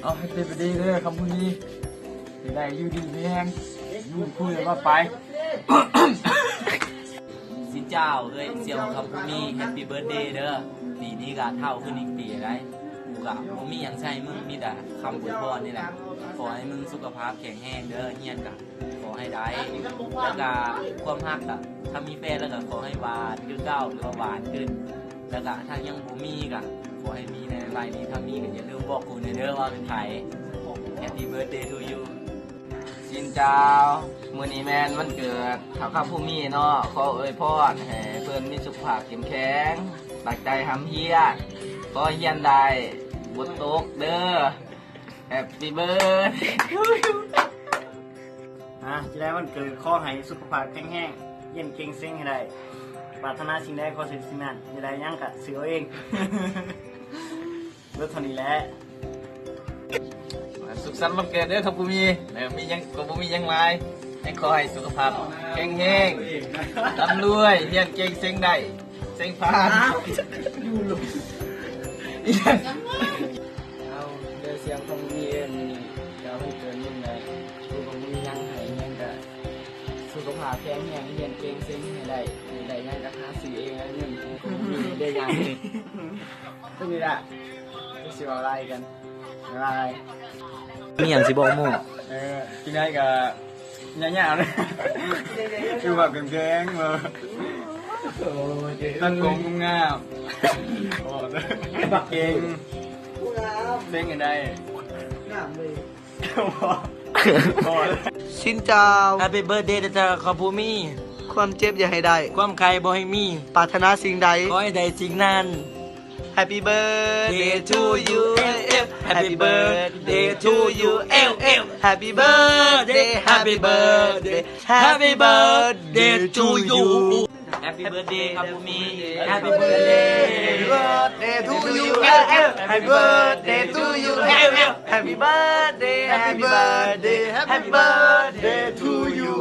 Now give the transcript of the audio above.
ເອົາ Happy Birthday ເດີຄຳພູມີ ໃຫ້ໄດ້ຢູ່ດີມີແຮງ ຢູ່ຄູ່ກັນຕະຫຼອດໄປ. ຊິນເຈົ້າ ເອີຍ ສ່ຽວຄຳພູມີ Happy Birthday ເດີ. ປີນີ້ກະເຖົ້າຂຶ້ນອີກປີໄດ໋. ກູກະບໍ່ມີຫຍັງໃຫ້ມຶງ ມີແຕ່ຄຳອວຍພອນນີ້ແຫຼະ. ຂໍໃຫ້ມຶງສຸຂະພາບແຂງແຮງເດີ ຮຽນກະຂໍໃຫ້ໄດ້ ແລ້ວກະຄວາມຮັກກະ ຖ້າມີແຟນແລ້ວກະຂໍໃຫ້ຫວານຄືເກົ່າ ຫຼືວ່າຫວານຂຶ້ນ. ແລ້ວກະຖ້າຍັງບໍ່ມີກະຂໍໃຫ້ມີແດ່. ໄລນີ້ຖ້າມີກະຢ່າລືມບອກກູແດ່ເດີວ່າເປັນໃຜ. Happy Birthday to you. ຊິນເຈົ້າ ມື້ນີ້ແມ່ນວັນເກີດທ້າວຄຳພູມີເນາະ. ຂໍອວຍພອນໃຫ້ເພິ່ນມີສຸຂະພາບເຂັ້ມແຂງ, ຕັ້ງໃຈຮ່ຳຮຽນ, ຂໍຮຽນໄດ້, ບໍ່ຕົກເດີ. Happy Birthday to you. ອ່າ ຊິໄດ້ວັນເກີດ ຂໍໃຫ້ສຸຂະພາບແຂງແຮງ, ຮຽນເກັ່ງເສັງໃຫ້ໄດ້, ປາດຖະໜາສິ່ງໃດຂໍໃຫ້ໄດ້ສິ່ງນັ້ນ, ຢາກໄດ້ຫຍັງກະຊື້ເອົາເອງ. ເບິດເທົ່ານີ້ແຫຼະ. ສຸກສັນວັນເກີດເດີຄຳພູມີ. ເອີ ມີຫຍັງກະບໍ່ມີຫຍັງຫຼາຍ, ຍັງຂໍໃຫ້ສຸຂະພາບແຂງແຮງ, ລ່ຳລວຍ, ຮຽນເກັ່ງເສັງໄດ້, ເສັງຜ່ານ. ເອົາເດີ ສ່ຽວຄຳພູມີເອີຍ, ມື້ນີ້ກະວັນເກີດມຶງແຫຼະ, ກູກະບໍ່ມີຫຍັງໃຫ້, ມີຫຍັງກະສຸຂະພາບແຂງແຮງ, ຮຽນເກັ່ງເສັງໃຫ້ໄດ້, ຢາກໄດ້ຫຍັງກະຫາຊື້ເອງ. ເງິນກູກະບໍ່ມີເດ້ຫຍັງ. ເທົ່ານີ້ລະ ຊິເວົ້າຫຼາຍກັນ. ບາຍບາຍ. ມີຫຍັງຊິບອກໝູ່? ເອີ ຈັ່ງໃດກະຍາວໆເດີ ສຸຂະພາບແຂງແຮງເດີ. ໂອ້ຍ ຕັດຜົມງາມໆ, ເກັ່ງເສັງໃຫ້ໄດ້. ຊິນເຈົ້າ Happy Birthday ເດີຄຳພູມີ. ຄວາມເຈັບຢ່າໃຫ້ໄດ້, ຄວາມໄຂ້ບໍ່ໃຫ້ມີ, ປາດຖະໜາສິ່ງໃດ ຂໍໃຫ້ໄດ້ສິ່ງນັ້ນ. Happy birthday to you, Happy birthday to you, Happy birthday, Happy birthday, Happy birthday to you. Happy birthday ຄຳພູມີ. Happy birthday to you, Happy birthday to you, Happy birthday, Happy birthday, Happy birthday to you.